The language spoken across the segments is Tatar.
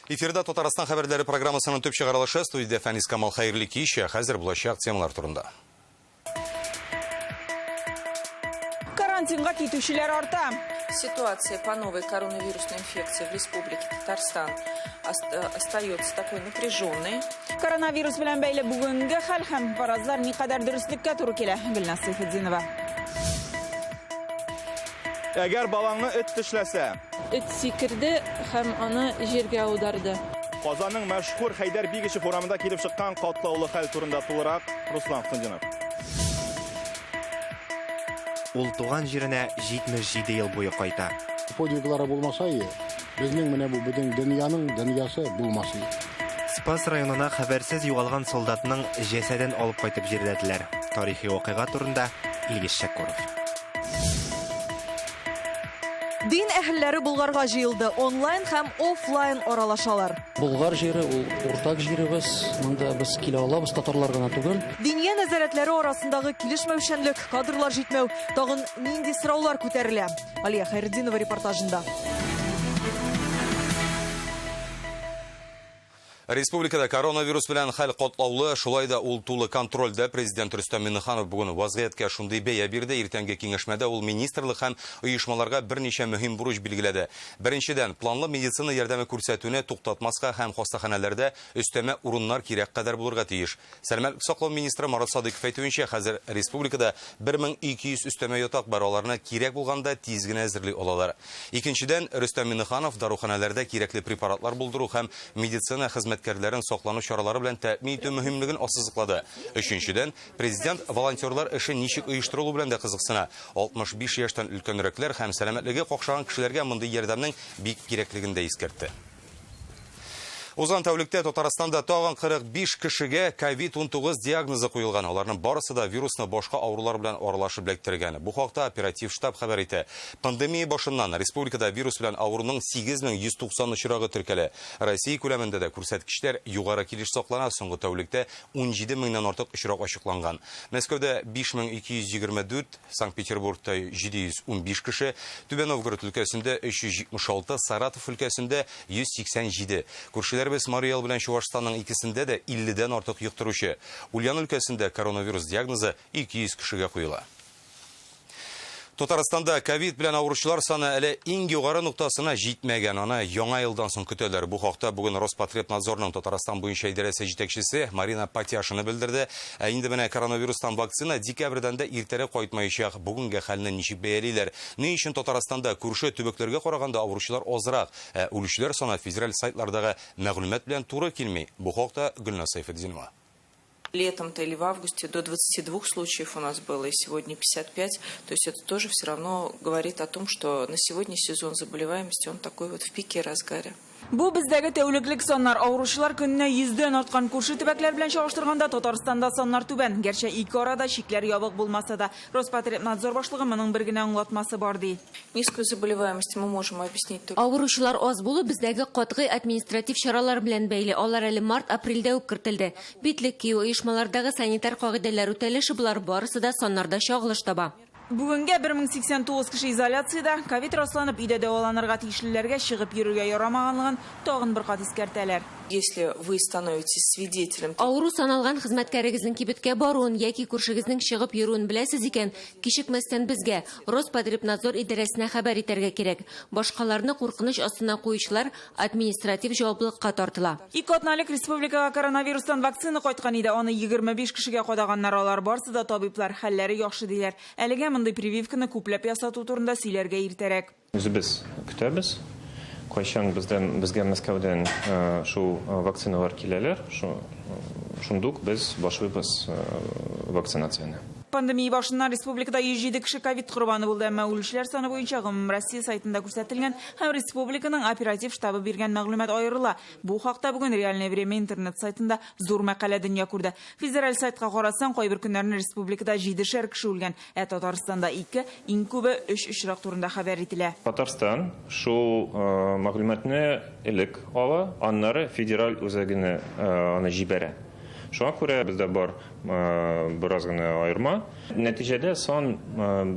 Эфирда Татарстан хәбәрләре программасының төп чыгарылышы студиядә Фәнис Камал хәерле кич, хәзер булачак темалар турында. Карантинга китүчеләр арта. Ситуация по новой коронавирусной инфекции в Республике Татарстан остается такой напряженной. Коронавирус белән бәйле бүгенге хәл һәм фаразлар никадәр дөреслеккә туры килә? Гөлназ Сәйфетдинова. Әгәр балаңны эт тешләсә. Эт сикерде һәм аны җиргә аударды. Казанның мәшһүр Хәйдәр Бигичев урамында килеп чыккан катлаулы хәл турында тулырак Руслан Хөсендинов. Ул туган җиренә 77 ел буе кайта. Подвиглары булмаса ие, безнең менә бу бөтен дөньяның дөньясы булмас иде. Спас районына хәбәрсез югалган солдатның җәсәден алып кайтып җирләделәр. Тарихи вакыйга турында Илгиз Шәкүров. Дин әһелләре Болгарга җыелды, онлайн һәм офлайн аралашалар. Болгар җире ул уртак җиребез, монда без килә алабыз, татарлар гына түгел. Диния нәзарәтләре арасындагы килешмәүчәнлек, кадрлар җитмәү, тагын нинди сораулар күтәрелә? Алия Хәйретдинова репортажында. Республикада коронавирус белән хәл катлаулы, шулай да ул тулы контрольдә. Президент Рөстәм Миңнеханов бүген вазгыятькә шундый бәя бирде. Иртәнге киңәшмәдә ул министрлык һәм оешмаларга берничә мөһим бурыч билгеләде. Беренчедән, планлы медицина ярдәме күрсәтүне туктатмаска һәм хастаханәләрдә өстәмә урыннар кирәк кадәр булырга тиеш. Сәламәтлек саклау министры Марат Садыйков әйтүенчә, хәзер республикада 1200 өстәмә ятак бар, аларны кирәк булганда тиз генә әзерли алалар. Икенчедән, Рөстәм Миңнеханов даруханәләрдә кирәкле препаратлар булдыру һәм медицина хезмәткәрләрен саклану чаралары белән тәэмин итү мөһимлеген ассызыклады. Өченчедән, президент волонтерлар эше ничек оештырылу белән дә кызыксына. 65 яшьтән өлкәнрәкләр һәм сәламәтлеге какшаган кешеләргә мондый ярдәмнең бик кирәклеген дә искәртте. Узган тәүлектә Татарстанда тагын 45 кешегә COVID-19 диагнозы куелган. Аларның барысы да вирусны башка авырулар белән аралашып эләктергән. Бу хакта оператив штаб хәбәр итә. Пандемия башыннан республикада вирус белән авыруның 8190 очрагы теркәлә. Россия күләмендә дә күрсәткечләр югары килеш саклана. Соңгы тәүлектә 17 меңнән артык очрак ачыкланган. Мәскәүдә 5224, Санкт-Петербургта 715 кеше, Түбән Новгород өлкәсендә 376, Саратов өлкәсендә 187. Күршеләребез Марий Эл белән Чувашстанның икесендә дә 50 дән артык йоктыручы. Ульян өлкәсендә коронавирус диагнозы 200 кешегә куела. Татарстанда ковид белән авыручылар саны әле иң югары ноктасына җитмәгән. Аны яңа елдан соң көтәләр. Бу хакта бүген Роспотребнадзорның Татарстан буенча идарәсе җитәкчесе Марина Патяшина белдерде. Ә инде менә коронавирустан вакцина декабрьдән дә иртәрәк кайтмаячак. Бүгенге хәлне ничек бәялиләр? Ни өчен Татарстанда күрше төбәкләргә караганда авыручылар азрак, ә үлүчеләр саны федераль сайтлардагы мәгълүмат белән туры килми? Бу хакта Гөлназ Сәйфетдинова. Летом-то или в августе до 22 случаев у нас было, и сегодня 55. То есть это тоже все равно говорит о том, что на сегодня сезон заболеваемости, он такой вот в пике разгаре. Бу бездәге тәүлеклек саннар. Авыручылар көненә йөздән арткан күрше төбәкләр белән чагыштырганда Татарстанда саннар түбән. Гәрчә ике арада чикләр ябык булмаса да. Роспотребнадзор башлыгы моның бер генә аңлатмасы бар ди. Низкую заболеваемость мы можем объяснить только. Авыручылар аз булу бездәге катгый административ чаралар белән бәйле. Алар әле март-апрельдә үк кертелде. Битлек кию, оешмалардагы санитар кагыйдәләр үтәлеше, болар барысы да саннарда чагылыш таба. Бүгенгә 1089 кеше изоляциядә, ковид расланып өйдә дәваланырга тиешлеләргә чыгып йөрергә ярамаганлыгын тагын бер кат искәртәләр. Если вы становитесь свидетелем. Авыру саналган хезмәткәрегезнең кибеткә баруын яки күршегезнең чыгып йөрүен беләсез икән, кичекмәстән безгә, Роспотребнадзор идарәсенә хәбәр итәргә кирәк. Башкаларны куркыныч астына куючылар административ җаваплылыкка тартыла. Ике атна элек республикага коронавирустан вакцина кайткан иде. Аны 25 кешегә кадаганнар. Алар барсы да табиблар, хәлләре яхшы диләр. Әлегә мондый прививканы күпләп ясату турында сөйләргә иртәрәк. Үзебез көтәбез, кайчан бездән, безгә Мәскәүдән шул вакциналар киләләр, шундук без башлыйбыз вакцинацияне. Пандемия башыннан республикада 107 кеше ковид корбаны булды, әмма үлүчеләр саны буенча Гомумроссия сайтында күрсәтелгән һәм республиканың оператив штабы биргән мәгълүмат аерыла. Бу хакта бүген Реальное время интернет сайтында зур мәкалә дөнья күрде. Федераль сайтка карасаң, кайбер көннәрне республикада җидешәр кеше үлгән, ә Татарстанда ике, иң күбе өч очрак турында хәбәр ителә. Татарстан шул мәгълүматны элек ала, аннары федераль үзәгенә аны җибәрә. Шуңа күрә бездә бар бераз гына аерма. Нәтиҗәдә сан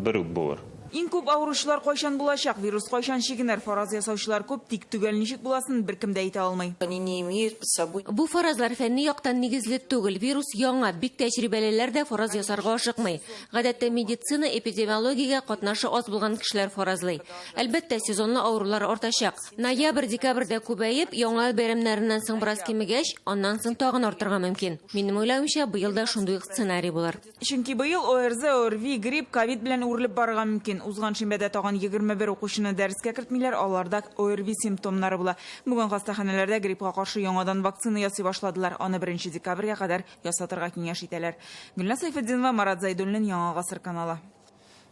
бер үк булыр. Иң күп авыручылар кайчан булачак, вирус кайчан чигенер, фараз ясаучылар күп, тик төгәл ничек буласын беркем дә әйтә алмый. Они не имеют под собой. Бу фаразлар фәнни яктан нигезле түгел. Вирус яңа, бик тәҗрибәлеләр дә фараз ясарга ашыкмый. Гадәттә медицина, эпидемиологиягә катнашы аз булган кешеләр фаразлый. Әлбәттә, сезонлы авырулар артачак. Ноябрь-декабрьдә күбәеп, яңа ел бәйрәмнәреннән соң бераз кимегәч, аннан соң тагын артырга мөмкин. Минем уйлавымча, быел да шундый ук сценарий булыр. Чөнки быел ОРЗ, ОРВИ, грипп, ковид белән үрелеп барырга мөмкин. Узган шимбәдә тагын 21 укучыны дәрескә кертмиләр, аларда ОРВИ симптомнары була. Бүген хастаханәләрдә гриппка каршы яңадан вакцина ясый башладылар. Аны 1 декабрьгә кадәр ясатырга киңәш итәләр. Гөлназ Сайфетдинова, Марат Зайдуллин, Яңа Гасыр каналы.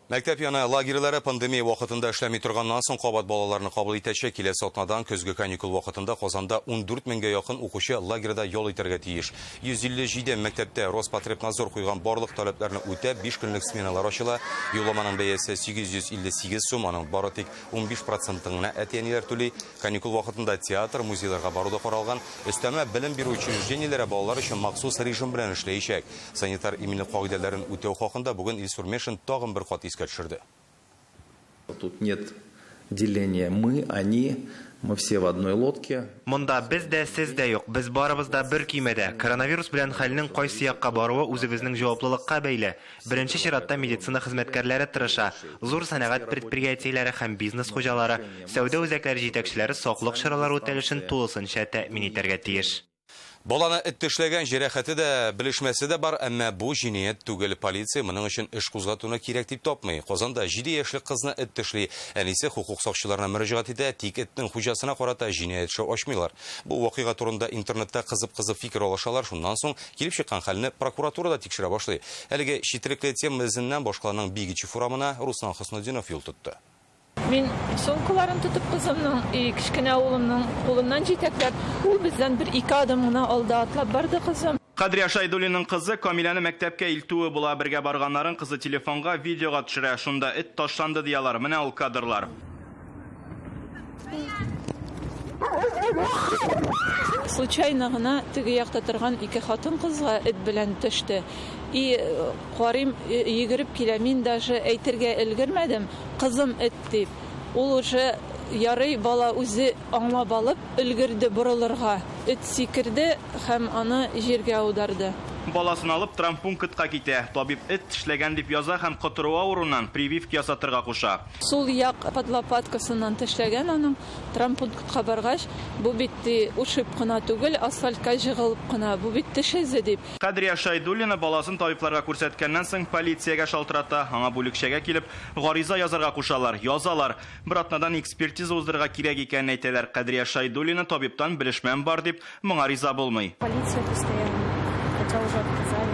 Мәктәп яны лагерьлары пандемия вакытында эшләми торганнан соң кабат балаларны кабул итәчәк. Киләсе атнадан көзге каникул вакытында Казанда 14 меңгә якын укучы лагерьда ял итәргә тиеш. 157 мәктәптә Роспотребнадзор куйган барлык таләпләрне үтәп 5 көнлек сменалар ачыла. Юлламаның бәясе 858 сум, аның бары тик 15% гына әти-әниләр түли. Каникул вакытында театр, музейларга бару да каралган. Өстәмә белем бирү учреждениеләре балалар өчен махсус режим белән эшләячәк. Санитар иминлек кагыйдәләрен үтәү хакында бүген Илсур Метшин тагын бер кат искә төшерде. Тут нет деления мы, они, мы все в одной лодке. Монда без дә, сез дә юк. Без барыбыз да бер көймәдә. Коронавирус белән хәлнең кайсы якка баруы үзебезнең җаваплылыкка бәйле. Беренче чиратта медицина хезмәткәрләре тырыша. Зур сәнәгать предприятиеләре һәм бизнес хуҗалары, сәүдә үзәкләре җитәкчеләре саклык чаралары үтәлешен тулысынча тәэмин итәргә тиеш. Баланы эт тешләгән, җәрәхәте дә, белешмәсе дә бар, әмма бу җинаять түгел. Полиция моның өчен эш кузгатуны кирәк дип тапмый. Казанда 7 яшьлек кызны эт тешли. Әнисе хукук сакчыларына мөрәҗәгать итә, тик этнең хуҗасына карата җинаять эше ачмыйлар. Бу вакыйга турында интернетта кызып-кызып фикер алышалар. Шуннан соң килеп чыккан хәлне прокуратура да тикшерә башлый. Әлеге четерекле тема эзеннән башкаланың Бигичев урамына Руслан Хөснетдинов юл тотты. Мин сумкаларын тотып кызымның, кечкенә улымның кулыннан җитәкләп, ул бездән бер ике адым гына алда атлап барды кызым. Кадрия Шайдуллиның кызы Камиләне мәктәпкә илтүе була. Бергә барганнарын кызы телефонга видеога төшерә. Шунда эт ташланды диялар. Менә ул кадрлар. Случайно гына теге якта торган ике хатын кызга эт белән төште. И карыйм, йөгереп килә. Мин даже әйтергә өлгермәдем, кызым эт дип. Ул уже ярый бала үзе аңлап алып өлгерде борылырга. Эт сикерде һәм аны җиргә аударды. Баласын алып травмпунктка китә. Табиб эт тешләгән дип яза һәм котыру авыруыннан прививка ясатырга куша. Сул як подлопаткасыннан тешләгән аның. Травмпунктка баргач, бу бит ушып кына түгел, асфальтка жыгылып кына, бу бит теш эзе дип. Кадрия Шайдуллина баласын табибларга күрсәткәннән соң полициягә шалтырата. Аңа бүлекчәгә килеп гариза язарга кушалар. Язалар. Бер атнадан экспертиза уздырырга кирәк икәнен әйтәләр. Кадрия Шайдуллина табибтан белешмәм бар дип моңа риза булмый. Полиция постоянно, хотя уже отказали,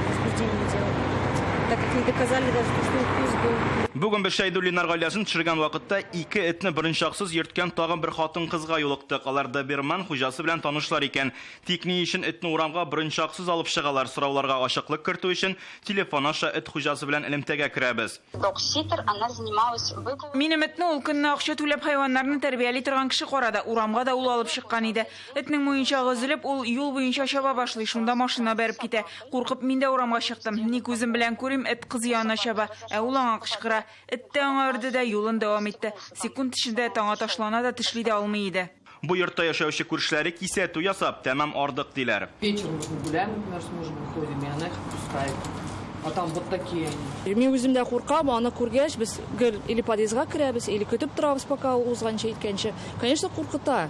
возбуждение делали, так как не доказали даже, что укус был. Бүген без Шайдуллиннар гаиләсен төшергән вакытта ике этне борынчаксыз йөрткән тагын бер хатын-кызга юлыктык. Алар доберман хуҗасы белән танышлар икән. Тик ни өчен этне урамга борынчаксыз алып чыгалар? Сорауларга ачыклык кертү өчен телефон аша эт хуҗасы белән элемтәгә керәбез. Догситер, она занималась выгулом. Минем этне ул көнне акча түләп хайваннарны тәрбияли торган кеше карады. Урамга да ул алып чыккан иде. Этнең муенчагы өзелеп, ул юл буенча чаба башлый. Шунда машина бәреп китә. Куркып мин дә урамга чыктым. Ни күзем белән күрим, эт кыз янына чаба, ә ул аңа кычкыра. Эт тә аңа өрде дә юлын дәвам итте. Секунд эчендә эт аңа ташлана да тешли дә алмый иде. Бу йортта яшәүче күршеләре кисәтү ясап, тәмам ардык диләр. Вечером мы гуляем, например, с мужем выходим, и она их отпускает. А там вот такие они. Мин үзем дә куркам, аны күргәч, без гел или подъездга керәбез, или көтеп торабыз, пока ул узганчы иткәнче. Конечно, куркыта.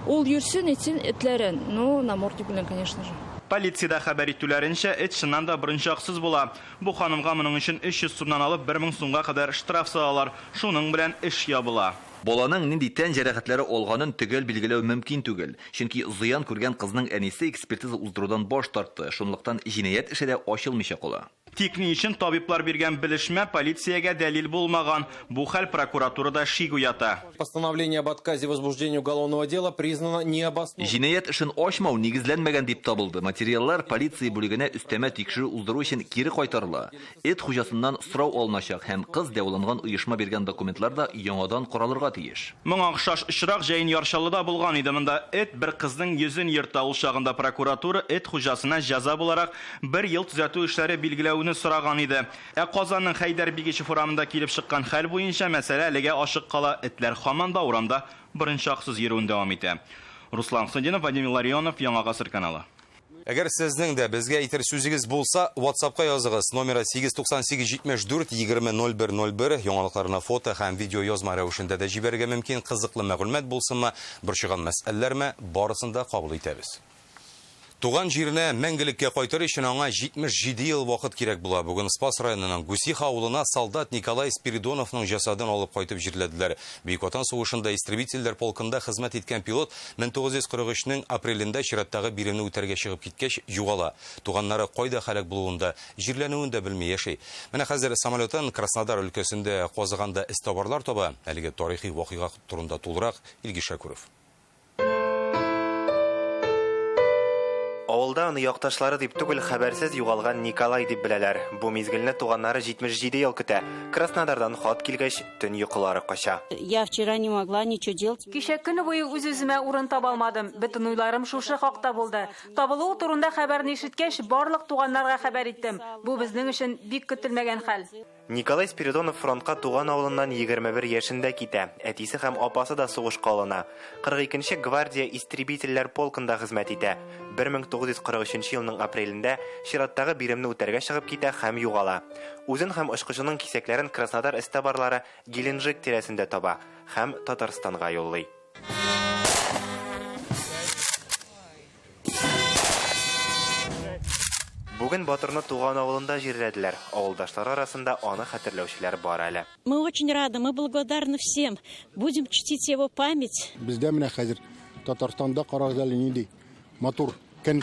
Ул йөрсен, итсен этләрен. Ну, намордник белән, конечно же. Полициядә хәбәр итүләренчә, эт чыннан да борынчаксыз була. Бу ханымга моның өчен 300 сумнан алып 1000 сумга кадәр штраф салалар. Шуның белән эш ябыла. Баланың нинди тән җәрәхәтләре алганын төгәл билгеләү мөмкин түгел. Чөнки зыян күргән кызның әнисе экспертиза уздырудан баш тартты. Шунлыктан җинаять эше дә ачылмыйча кала. Тик ни өчен табиблар биргән белешмә полициягә дәлил булмаган? Бу хәл прокуратурада шик уята. Постановление об отказе возбуждения уголовного дела признано необоснованным. Җинаять эшен ачмау нигезләнмәгән дип табылды. Материаллар полиция бүлегенә өстәмә тикшерү уздыру өчен кире кайтарыла. Эт хуҗасыннан сорау алыначак һәм кыз дәваланган оешма биргән документлар да яңадан каралырга тиеш. Моңа охшаш очрак җәен Яр Чаллыда булган иде. Монда эт бер кызның йөзен ерта. Ул чагында прокуратура эт хуҗасына җәза буларак бер ел төзәтү эшләре билгеләүне эзләүне сораган иде. Ә Казанның Хәйдәр Бигичев урамында килеп чыккан хәл буенча мәсьәлә әлегә ачык кала. Этләр һаман да урамда борынчаксыз йөрүен дәвам итә. Руслан Хөснетдинов, Вадим Илларионов, Яңа Гасыр каналы. Әгәр сезнең дә безгә әйтер сүзегез булса, WhatsApp-ка языгыз. Номеры 898 74 20 01 01. Яңалыкларны фото һәм видео язма рәвешендә дә җибәрергә мөмкин. Кызыклы мәгълүмат булсынмы, борчыган мәсьәләләрме, барысын да кабул итәбез. Туган җиренә мәңгелеккә кайтыр өчен аңа 77 ел вакыт кирәк була. Бүген Спас районының Гусиха авылына солдат Николай Спиридоновның җәсадын алып кайтып җирләделәр. Бөек Ватан сугышында истребительләр полкында хезмәт иткән пилот 1943-нең апрелендә чираттагы биремне үтәргә чыгып киткәч югала. Туганнары кайда һәлак булуын да, җирләнүен дә белми яши. Менә хәзер самолетын Краснодар өлкәсендә казыганда эзтабарлар таба. Әлеге тарихи вакыйга турында тулырак Илгиз Шәкүров. Авылда аны якташлары дип түгел, хәбәрсез югалган Николай дип беләләр. Бу мизгелне туганнары 77 ел көтә. Краснодардан хат килгәч, төн йокылары кача. Я вчера не могла ничего делать. Кичә көне буе үз-үземә урын таба алмадым. Бөтен уйларым шушы хакта булды. Табылуы турында хәбәрне ишеткәч, барлык туганнарга хәбәр иттем. Бу безнең өчен бик көтелмәгән хәл. Николай Спиридонов фронтка туган авылыннан 21 яшендә китә. Әтисе һәм апасы да сугышка алына. 42 нче гвардия истребительләр полкында хезмәт итә. 1943 елның апрелендә чираттагы биремне үтәргә чыгып китә һәм югала. Үзен һәм очкычының кисәкләрен Краснодар эзтабарлары Геленджик тирәсендә таба һәм Татарстанга юллый. Бүген батырны туган авылында җирләделәр. Авылдашлары арасында аны хәтерләүчеләр бар әле. Мы очень рады, мы благодарны всем. Будем чтить его память. Бездә менә хәзер Татарстанда карагыз әле нинди матур көн.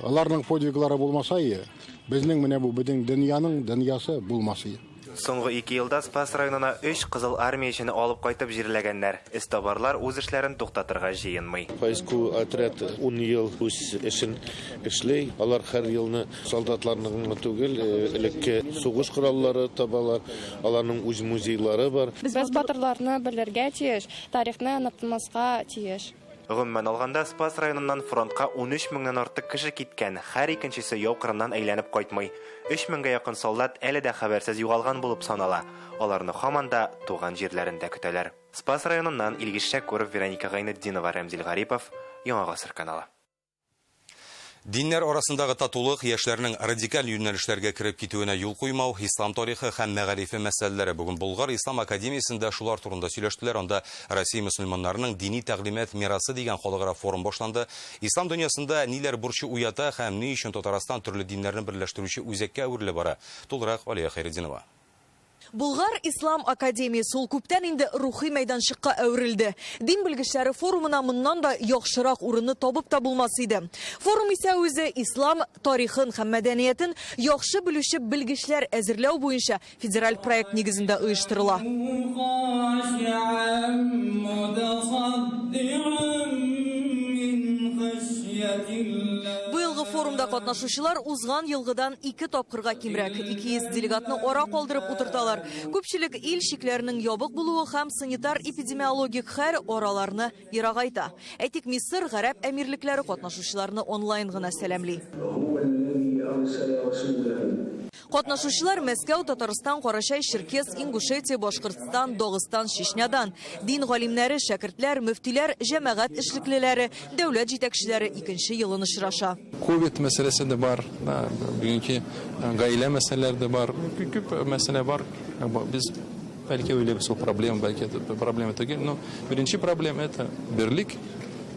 Аларның подвиглары булмаса ие, безнең менә бу бөтен дөньяның дөньясы булмас ие. Соңгы ике елда Спас районына өч кызыл армиячене алып кайтып җирләгәннәр. Эзтабарлар үз эшләрен туктатырга җыенмый. Поисковый отряд ун ел үз эшен эшли. Алар һәр елны солдатларны гына түгел, элекке сугыш кораллары табалар. Аларның үз музейлары бар. Без батырларны белергә тиеш, тарихны онытмаска тиеш. Гомумән алганда, Спас районыннан фронтка 13 меңнән артык кеше киткән, һәр икенчесе яу кырыннан әйләнеп кайтмый. Өч меңгә якын солдат әле дә хәбәрсез югалган булып санала. Аларны һаман да туган җирләрендә көтәләр. Спас районыннан Илгиз Шәкүров, Вероника Гайнетдинова, Рәмзил Гарипов, Яңа гасыр каналы. Диннәр арасындагы татулык, яшьләрнең радикаль юнәлешләргә кереп китүенә юл куймау, ислам тарихы һәм мәгарифе мәсьәләләре. Бүген Болгар ислам академиясендә шулар турында сөйләштеләр. Анда Россия мөселманнарының дини тәгълимат мирасы дигән халыкара форум башланды. Ислам дөньясында ниләр борчу уята һәм ни өчен Татарстан төрле диннәрне берләштерүче үзәккә әверелеп бара? Тулырак Алия Хәйретдинова. Болгар ислам академиясе ул күптән инде рухи мәйданчыкка әверелде. Дин белгечләре форумына моннан да яхшырак урынны табып та булмас иде. Форум исә үзе ислам тарихын һәм мәдәниятен яхшы белүче белгечләр әзерләү буенча федераль проект нигезендә оештырыла. Быелгы форумда катнашучылар узган елгыдан ике тапкырга кимрәк. 200 делегатны ара калдырып утырталар. Күпчелек ил чикләренең ябык булуы һәм санитар-эпидемиологик хәл араларны ерагайта. Әйтик, Мисыр, Гарәп Әмирлекләре катнашучыларны онлайн гына сәламли. Катнашучылар Мәскәү, Татарстан, Карачай, Черкес, Ингушетия, Башкортстан, Дагыстан, Чечнядан. Дин галимнәре, шәкертләр, мөфтиләр, җәмәгать эшлеклеләре, дәүләт җитәкчеләре икенче елын очраша. Ковид мәсьәләсе дә бар, бүгенге гаилә мәсьәләләре дә бар, күп мәсьәлә бар. Без бәлки уйлыйбыз, ул проблема, бәлки это проблема түгел, но беренче проблема это берлек.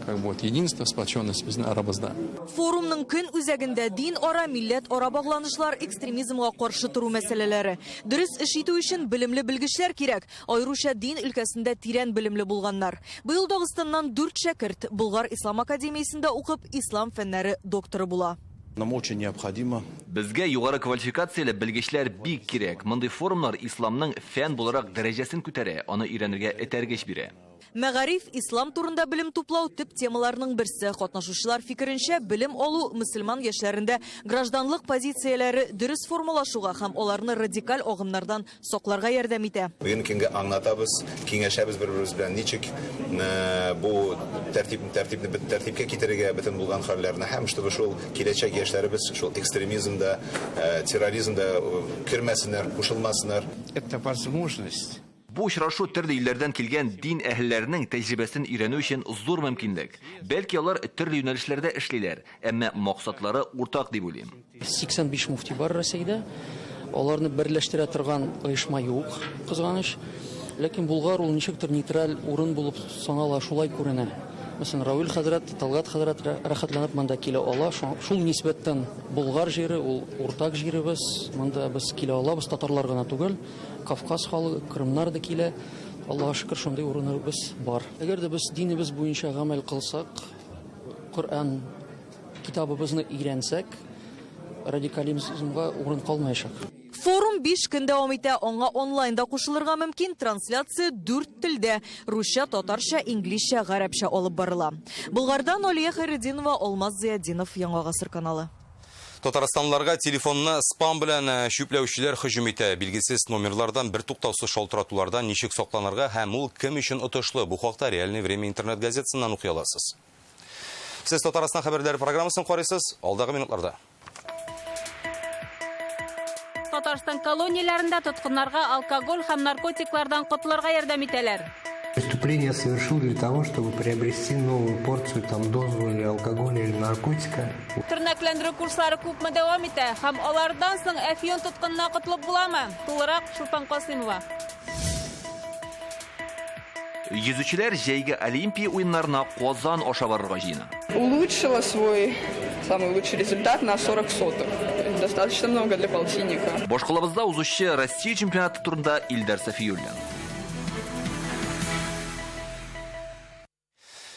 Как бы вот единство, сплоченность безнең арабызда. Форумның көн үзәгендә дин ара, милләт ара багланышлар, экстремизмга каршы тору мәсьәләләре. Дөрес эш итү өчен белемле белгечләр кирәк, аеруча дин өлкәсендә тирән белемле булганнар. Быел Дагыстаннан 4 шәкерт Болгар ислам академиясендә укып, ислам фәннәре докторы була. Нам очень необходимо. Безгә югары квалификацияле белгечләр бик кирәк. Мондый форумнар исламның фән буларак дәрәҗәсен күтәрә, аны өйрәнергә этәргеч бирә. Мәгариф, ислам турында белем туплау төп темаларның берсе. Катнашучылар фикеренчә, белем алу мөселман яшьләрендә гражданлык позицияләре дөрес формалашуга һәм аларны радикаль агымнардан сакларга ярдәм итә. Бүген көнгә аңлатабыз, киңәшәбез бер-беребез белән, ничек бу тәртипне тәртипкә китерергә бөтен булган хәлләрне һәм чтобы шул киләчәк яшьләребез шул экстремизмда, терроризмда кермәсеннәр, кушылмасыннар. Это возможность. Бу очрашу төрле илләрдән килгән дин әһелләренең тәҗрибәсен өйрәнү өчен зур мөмкинлек. Бәлки алар төрле юнәлешләрдә эшлиләр, әмма максатлары уртак дип уйлыйм. 85 муфти бар Россиядә. Аларны берләштерә торган оешма юк, кызганыч. Ләкин Болгар ул ничектер нейтраль урын булып санала, шулай күренә. Мәсәлән, Равил хәзрәт, Талгат хәзрәт рәхәтләнеп монда килә ала. Шул нисбәттән Болгар җире ул уртак җиребез. Монда без килә алабыз, татарлар гына түгел. Кавказ халкы, Крымнар да килә. Аллаһка шөкер, шундый урыныбыз бар. Әгәр дә без динебез буенча гамәл кылсак, Коръән китабыбызны өйрәнсәк, радикализмга урын калмаячак. Форум 5 көн дәвам итә. Аңа онлайнда кушылырга мөмкин. Трансляция 4 телдә: русча, татарча, инглизчә, гарәпчә алып барыла. Болгардан Алия Хайретдинова, Алмаз Зиятдинов, Яңа Гасыр каналы. Татарстанлыларга телефонны спам белән чүпләүчеләр һөҗүм итә. Билгесез номерлардан бер туктаусыз шалтыратулардан ничек сакланырга һәм ул кем өчен отышлы? Бу хакта Реальное время интернет газетасыннан укый аласыз. Сез Татарстан хәбәрләре программасын карыйсыз. Алдагы минутларда. Татарстан колонияләрендә тоткыннарга алкоголь һәм наркотиклардан котылырга ярдәм итәләр. Преступление совершил для того, чтобы приобрести новую порцию, там, дозу или алкоголя, или наркотика. Тернәкләндерү курслары күпме дәвам итә һәм алардан соң әфьюн тоткынына котылып буламы? Тулырак Чулпан Касыймова. Йөзүчеләр җәйге Олимпия уеннарына Казан аша барырга җыена. Улучшила свой самый лучший результат на 40 сотых. Достаточно много для полтинника. Башкалабызда узучы Россия чемпионаты турында Илдар Сафиуллин.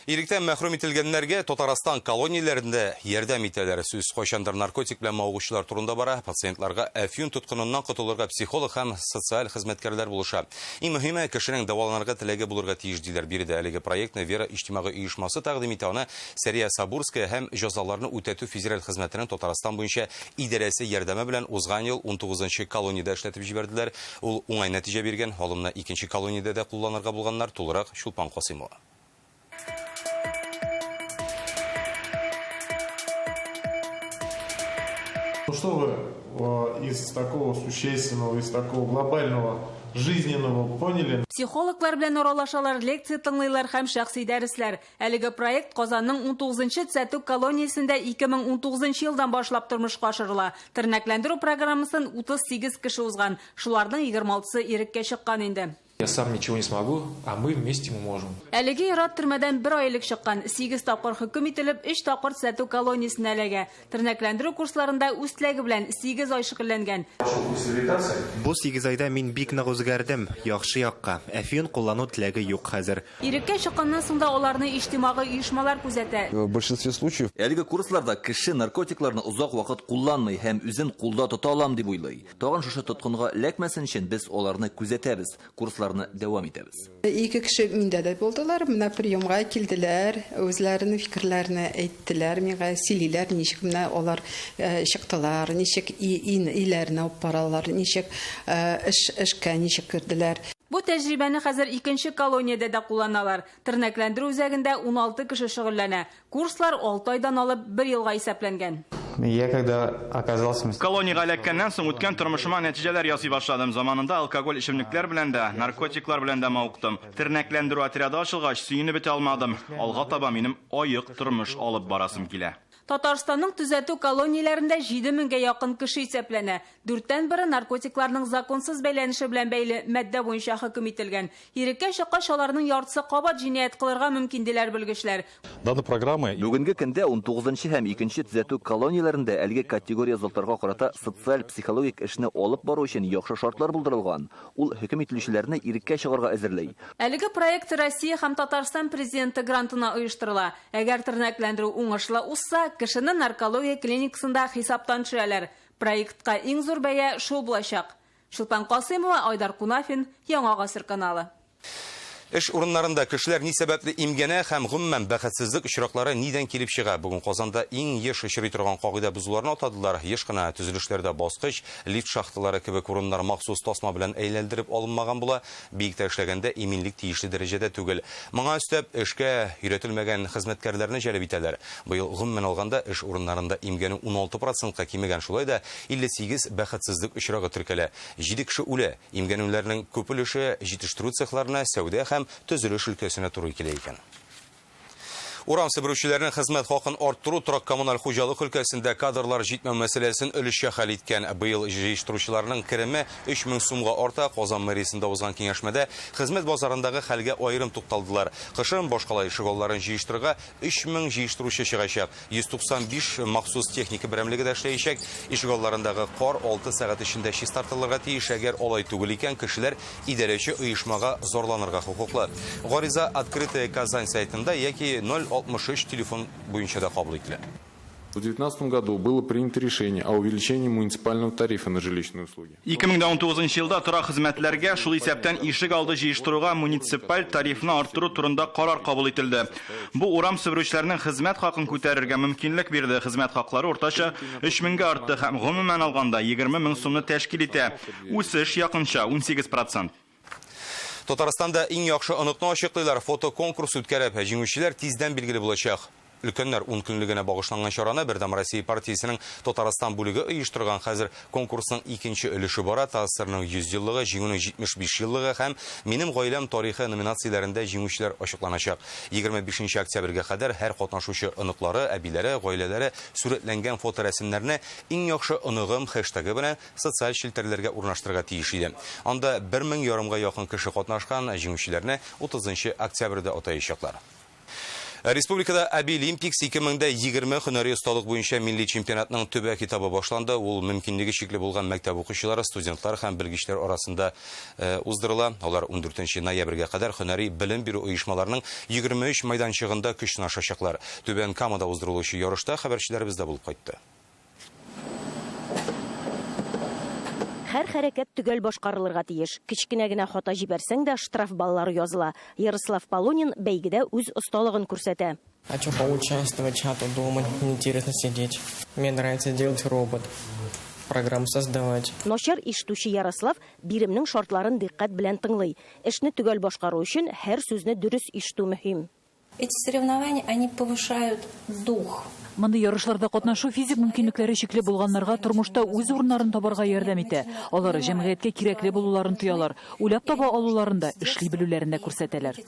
Иректән мәхрүм ителгәннәргә Татарстан колонияләрендә ярдәм итәләр. Сүз кайчандыр наркотик белән мавыгучылар турында бара. Пациентларга әфьюн тоткыныннан котылырга психолог һәм социаль хезмәткәрләр булыша. Иң мөһиме, кешенең дәваланырга теләге булырга тиеш, диләр. Биредә әлеге проектны Вера иҗтимагый оешмасы тәкъдим итә. Аны Сәрия Сабурская һәм җәзаларны үтәтү федераль хезмәтенең Татарстан буенча идарәсе ярдәме белән узган ел 19 колониядә эшләтеп җибәрделәр. Ул уңай нәтиҗә биргән. Алымны икенче колониядә дә кулланырга булганнар. Тулырак Чулпан Касыймова. Ну что вы из такого существенного, из такого глобального жизненного поняли? Психологлар белән аралашалар, лекция тыңлыйлар һәм шәхси дәресләр. Әлеге проект Казанның 19-нчы төзәтү колониясендә 2019 елдан башлап тормышка ашырыла. Тернәкләндерү программасын 38 кеше узган. Шуларның 26-сы иреккә чыккан инде. Я сам ничего не смогу, а мы вместе мы можем. Әлеге ир-ат төрмәдән бер ай элек чыккан. 8 тапкыр хөкем ителеп, 3 тапкыр төзәтү колониясенә эләгә. Тернәкләндерү курсларында үз теләге белән 8 ай шөгыльләнгән. Бу 8 айда мин бик нык үзгәрдем, яхшы якка. Әфьюн куллану теләге юк хәзер. Иреккә чыкканнан соң да аларны иҗтимагый оешмалар күзәтә. В большинстве случаев әлеге курсларда кеше наркотикларны озак вакыт кулланмый һәм үзен кулда тота алам дип уйлый. Тагын шушы тоткынга эләкмәсен өчен без аларны күзәтәбез, курсларны дәвам итәбез. Ике кеше миндә дә булдылар, менә приемга килделәр, үзләренең фикерләрен әйттеләр, миңа сөйлиләр, ничек менә алар чыктылар, ничек өйләренә алып баралар, ничек эшкә ничек керделәр. Бу тәҗрибәне хәзер икенче колониядә дә кулланалар. Тернәкләндерү үзәгендә 16 кеше шөгыльләнә. Курслар 6 айдан алып 1 елга исәпләнгән. Я когда оказался в Колониягә эләккәннән соң үткән тормышыма нәтиҗәләр ясый башладым. Заманында алкоголь эчемлекләр белән дә, наркотиклар белән дә мавыктым. Тернәкләндерү отряды ачылгач, сөенеп бетә алмадым. Алга таба минем аек тормыш алып барасым килә. Татарстанның төзәтү колонияләрендә 7000гә якын кеше исәпләнә. 4-тән бере наркотикларның законсыз бәйләнеше белән бәйле маддә буенча хөкем ителгән. Иреккә чыккач аларның яртысы кабат җинаять кылырга мөмкин диләр белгечләр. Данная программа бүгенге көндә 19 һәм 2 төзәтү колонияләрендә әлеге категория затларга карата социаль-психологик эшне алып бару өчен яхшы шартлар булдырылган. Ул хөкем ителүчеләрне иреккә чыгарга әзерли. Әлеге проект Россия һәм Татарстан президенты грантына оештырыла. Әгәр тернәкләндерү уңышлы узса, кешене наркология клиникасында хисаптан төшерәләр. Проектка иң зур бәя шул булачак. Чулпан Касыймова, Айдар Кунафин, Яңа Гасыр каналы. Эш урыннарында кешеләр ни сәбәпле имгәнә һәм гомумән бәхетсезлек очраклары нидән килеп чыга? Бүген Казанда иң еш очрый торган кагыйдә бозуларны атадылар. Еш кына төзелешләрдә баскыч, лифт шахталары кебек урыннар махсус тасма белән әйләндереп алынмаган була. Биектә эшләгәндә иминлек тиешле дәрәҗәдә түгел. Моңа өстәп, эшкә өйрәтелмәгән хезмәткәрләрне җәлеп итәләр. Быел гомумән алганда эш урыннарында имгәнү 16 процентка кимегән, шулай да 58 бәхетсезлек очрагы теркәлә. 7 кеше үлә. Имгәнүләрнең күп өлеше җитештерү цехларына, сәүдә һәм төзелеш өлкәсенә туры килә икән. Урам себерүчеләрнең хезмәт хакын арттыру торак-коммуналь хуҗалык өлкәсендә кадрлар җитмәү мәсьәләсен өлешчә хәл иткән. Быел җыештыручыларның кереме 3000 сумга арта. Казан мэриясендә узган киңәшмәдә хезмәт базарындагы хәлгә аерым тукталдылар. Кышын башкала ишегалларын җыештырырга 3000 җыештыручы чыгачак. 195 махсус техника берәмлеге дә эшләячәк. Ишегалларындагы кар 6 сәгать эчендә чистартылырга тиеш. Әгәр алай түгел икән, кешеләр идарәче оешмага зарланырга хокуклы. Гариза Открытая Казань сайтында яки 063 телефон буенча да кабул ителә. В 2019 году было принято решение о увеличении муниципального тарифа на жилищные услуги. 2019 елда торак хезмәтләргә, шул исәптән ишек алды җыештыруга муниципаль тарифны арттыру турында карар кабул ителде. Бу урам себерүчеләрнең хезмәт хакын күтәрергә мөмкинлек бирде. Хезмәт хаклары уртача 3000гә артты һәм гомумән алганда 20 мең сумны тәшкил итә. Үсеш якынча 18%. Татарстанда иң яхшы оныкны ачыклыйлар. Фотоконкурс үткәреп, җиңүчеләр тиздән билгеле булачак. Өлкәннәр 10 көнлегенә багышланган чараны Бердәм Россия партиясенең Татарстан бүлеге оештырган. Хәзер конкурсның икенче өлеше бара. ТАССРның 100 еллыгы, Җиңүнең 75 еллыгы һәм Минем гаиләм тарихы номинацияләрендә җиңүчеләр ачыкланачак. 25 октябрьгә кадәр һәр катнашучы оныклары, әбиләре, гаиләләре сурәтләнгән фоторәсемнәрне иң яхшы оныгым хэштегы белән социаль челтәрләргә урнаштырырга тиеш иде. Анда 1500 ярымга якын кеше катнашкан, җиңүчеләрне 30 октябрьдә атаячаклар. Республикада Абилимпикс 2020 һөнәри осталык буенча милли чемпионатның төбәк этабы башланды. Ул мөмкинлеге чикле булган мәктәп укучылары, студентлар һәм белгечләр арасында уздырыла. Алар 14 ноябрьгә кадәр һөнәри белем бирү оешмаларының 23 мәйданчыгында көч сынашачаклар. Түбән Камада уздырылучы ярышта хәбәрчеләребез дә булып кайтты. Һәр хәрәкәт төгәл башкарылырга тиеш. Кечкенә генә хата җибәрсәң дә штраф баллары языла. Ярослав Полонин бәйгедә үз осталыгын күрсәтә. Хочу поучаствовать, а то дома неинтересно сидеть. Мне нравится делать робот, программу создавать. Начар ишетүче Ярослав биремнең шартларын дикъкать белән тыңлый. Эшне төгәл башкару өчен һәр сүзне дөрес ишетү мөһим. Эти соревнования, они повышают дух. Мондый ярышларда катнашу физик мөмкинлекләре чикле булганнарга тормышта үз урыннарын табарга ярдәм итә. Алар җәмгыятькә кирәкле булуларын тоялар, уйлап таба алуларын да, эшли белүләрен дә күрсәтәләр.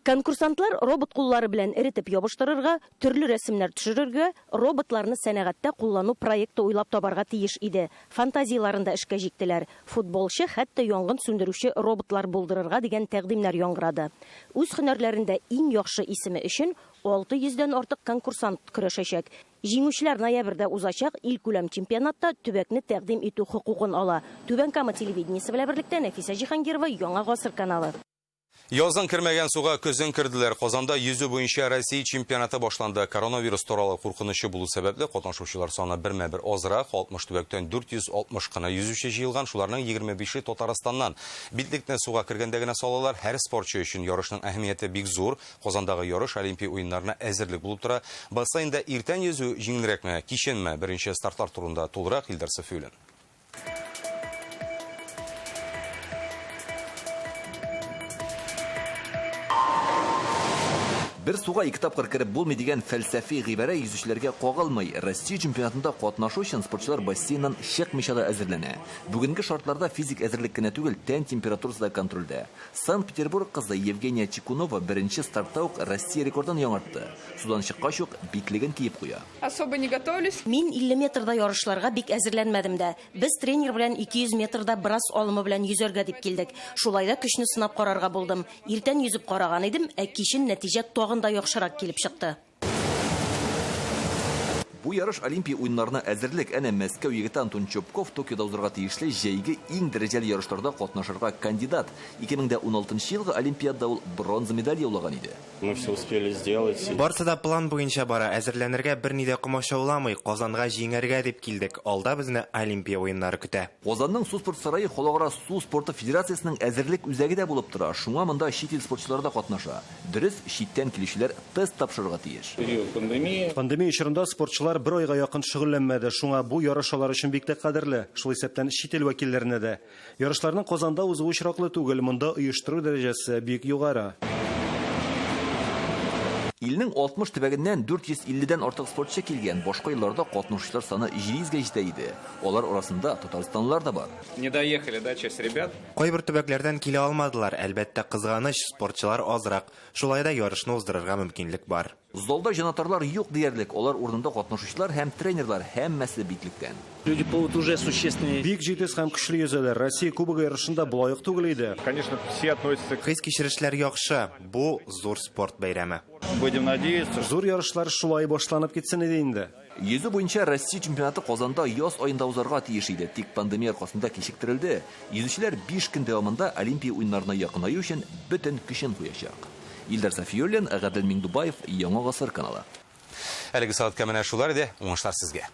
Конкурсантлар робот куллары белән эретеп ябыштырырга, төрле рәсемнәр төшерергә, роботларны сәнәгатьтә куллану проекты уйлап табарга тиеш иде. Фантазияларын да эшкә җиктеләр. Футболчы, хәтта янгын сүндерүче роботлар булдырырга дигән тәкъдимнәр яңгырады. Үз һөнәрләрендә иң яхшы исеме өчен 600дән артык конкурсант көрәшәчәк. Җиңүчеләр ноябрьдә узачак илкүләм чемпионатта төбәкне тәкъдим итү хокукын ала. Түбән Кама телевидениесе белән берлектә Нәфисә Җиһангирова, Яңа Гасыр каналы. Язын кермәгән суга көзен керделәр. Казанда йөзү буенча Россия чемпионаты башланды. Коронавирус таралу куркынычы булу сәбәпле катнашучылар саны бермә-бер азрак, 60 төбәктән 460 кына йөзүче җыелган, шуларның 25-е Татарстаннан. Битлекне суга кергәндә генә салалар. Һәр спортчы өчен ярышның әһәмияте бик зур. Казандагы ярыш Олимпия уеннарына әзерлек булып тора. Бассейнда иртән йөзү җиңелрәкме, киченме? Беренче стартлар турында тулырак Илдар Сафиуллин. Бер суга ике тапкыр кереп булмый дигән фәлсәфи гыйбарә йөзүчеләргә кагылмый. Россия чемпионатында катнашу өчен спортчылар бассейннан чыкмыйча да әзерләнә. Бүгенге шартларда физик әзерлек кенә түгел, тән температурасы да контрольдә. Санкт-Петербург кызы Евгения Чекунова беренче стартта ук Россия рекордын яңартты. Судан чыккач ук битлеген киеп куя. Особо не готовились. Мин 50 метрда ярышларга бик әзерләнмәдем дә. Без тренер белән 200 метрда брас алымы белән йөзәргә дип килдек. Шулай да көчне сынап карарга булдым. Иртән йөзеп караган идем, ә кичен нәтиҗә тагын да яхшырак килеп чыкты. Бу ярыш Олимпия уеннарына әзерлек. Әнә Мәскәү егете Антон Чопков Токиода узарга тиешле җәйге иң дәрәҗәле ярышларда катнашырга кандидат. 2016 елгы Олимпиадада ул бронза медаль яулаган иде. Мы все успели сделать. Барсы да план буенча бара. Әзерләнергә берни дә комачауламый. Казанга җиңәргә дип килдек. Алда безне Олимпия уеннары көтә. Казанның су спорт сарае Халыкара су спорты федерациясенең әзерлек үзәге дә булып тора. Шуңа монда чит ил спортчылары да катнаша. Дөрес, читтән килүчеләр тест тапшырырга тиеш. Период пандемии. Пандемия чорында спортчылар бер айга якын шөгыльләнмәде. Шуңа бу ярыш алар өчен бик тә кадерле. Шул исәптән чит ил вәкилләренә дә. Ярышларның Казанда узуы очраклы түгел. Монда оештыру дәрәҗәсе бик югары. Илнең 60 төбәгеннән 450дән артык спортчы килгән. Башка елларда катнашучылар саны 700гә җитә иде. Алар арасында татарстанлылар да бар. Не доехали, да, часть ребят. Кайбер төбәкләрдән килә алмадылар. Әлбәттә, кызганыч, спортчылар азрак. Шулай да ярышны уздырырга мөмкинлек бар. Залда җанатарлар юк диярлек. Алар урынында катнашучылар һәм тренерлар һәммәсе битлектән. Люди плывут уже существенные. Бик җитез һәм көчле йөзәләр. Россия Кубогы ярышында болай ук түгел иде. Конечно, все относятся к Хис-кичерешләр яхшы. Бу зур спорт бәйрәме. Будем надеяться. Зур ярышлар шулай башланып китсен иде инде. Йөзү буенча Россия чемпионаты Казанда яз аенда узарга тиеш иде, тик пандемия аркасында кичектерелде. Йөзүчеләр 5 көн дәвамында Олимпия уеннарына якынаю өчен бөтен көчен куячак. Илдар Сафиуллин, Гадел Миңдубаев, Яңа Гасыр каналы. Әлеге сәгатькә менә шулар иде. Уңышлар сезгә.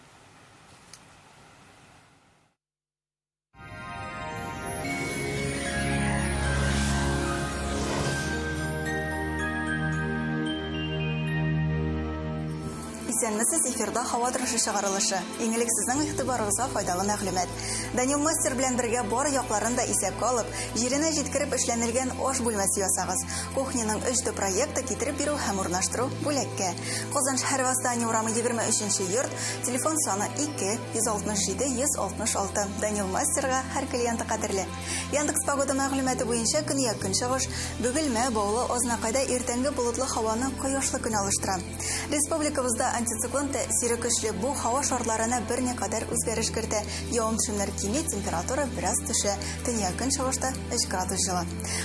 Исәнмесез, эфирда һава торышы чыгарылышы. Иң элек сезнең игътибарыгызга файдалы мәгълүмат. Данил Мастер белән бергә бар якларын да исәпкә алып, җиренә җиткереп эшләнелгән аш бүлмәсе ясагыз. Кухняның 3D проекты китереп бирү һәм урнаштыру бүләккә. Казан шәһәр Восстание урамы 23 йорт, телефон саны 2 167 166. Данил Мастерга һәр клиенты кадерле. Яндекс погода мәгълүматы буенча көньяк көнчыгыш, Бөгелмә, Баулы, Азнакайда иртәнге болытлы һаваны кояшлы көн алыштыра. Республикабызда антициклон тәэсире көчле, бу һава шартларына берникадәр үзгәреш кертә. Явым-төшемнәр кими, температура бераз төшә. Төньяк көнчыгышта 3 градус җылы.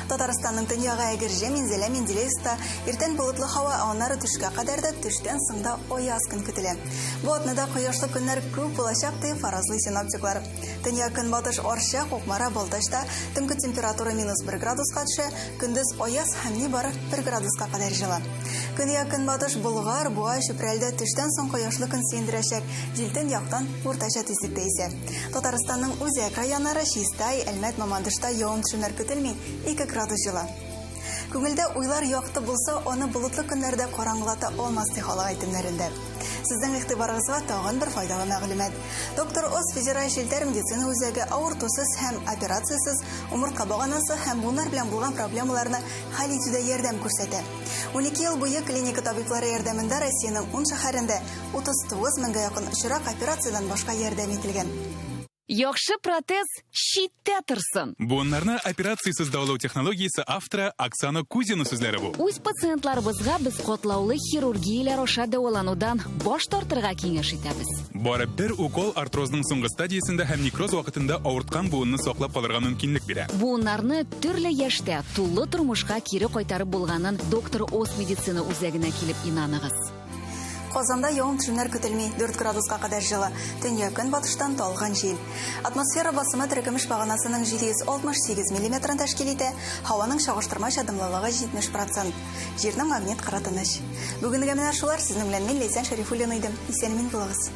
Татарстанның төньягы Әгерҗе, Минзәлә, Менделеевскта иртән болытлы һава, ә аннары төшкә кадәр дә, төштән соң да аяз көн көтелә. Бу атнада кояшлы көннәр күп булачак, дип фаразлый синоптиклар. Төньяк көнбатыш Арча, Кукмара, Балтачта төнге температура минус 1 градуска төшә, көндез аяз һәм нибары 1 градуска кадәр җылы. Көньяк көнбатыш Болгар, Буа, Чүпрәлдә төштән соң кояшлы көн сөендерәчәк. Җил төньяктан уртача тизлектә исә. Татарстанның үзәк районнары Чистай, Әлмәт, Мамадышта явым-төшемнәр көтелми, 2 градус җылы. Күңелдә уйлар якты булса, аны болытлы көннәрдә караңгылата алмас, ди халык әйтемнәрендә. Сезнең игътибарыгызга тагын бер файдалы мәгълүмат. Доктор Оз федераль челтәр медицина үзәге авыртусыз һәм операциясез умыртка баганасы һәм буыннар белән булган проблемаларны хәл итүдә ярдәм күрсәтә. 12 ел буе клиника табиблары ярдәмендә Россиянең 10 шәһәрендә 39 меңгә якын очрак операциядән башка ярдәм ителгән. Яхшы протез читтә торсын. Буыннарны операциясез дәвалау технологиясе авторы Оксана Кузина сүзләре бу. Үз пациентларыбызга без катлаулы хирургияләр аша дәваланудан баш тартырга киңәш итәбез. Бары бер укол артрозның соңгы стадиясендә һәм некроз вакытында авырткан буынны саклап калырга мөмкинлек бирә. Буыннарны төрле яшьтә тулы тормышка кире кайтарып булганын Доктор Ос медицина үзәгенә килеп инаныгыз. Казанда явым-төшемнәр көтелми, 4 градуска кадәр җылы. Төньяк көнбатыштан талгын җил. Атмосфера басымы терекөмеш баганасының 768 миллиметрын тәшкил итә, һаваның чагыштырмача дымлылыгы 70%. Җирнең магнит кыры тыныч. Бүгенгә менә шулар, сезнең белән мин Ләйсән Шәрифуллина идем. Исән-имин булыгыз.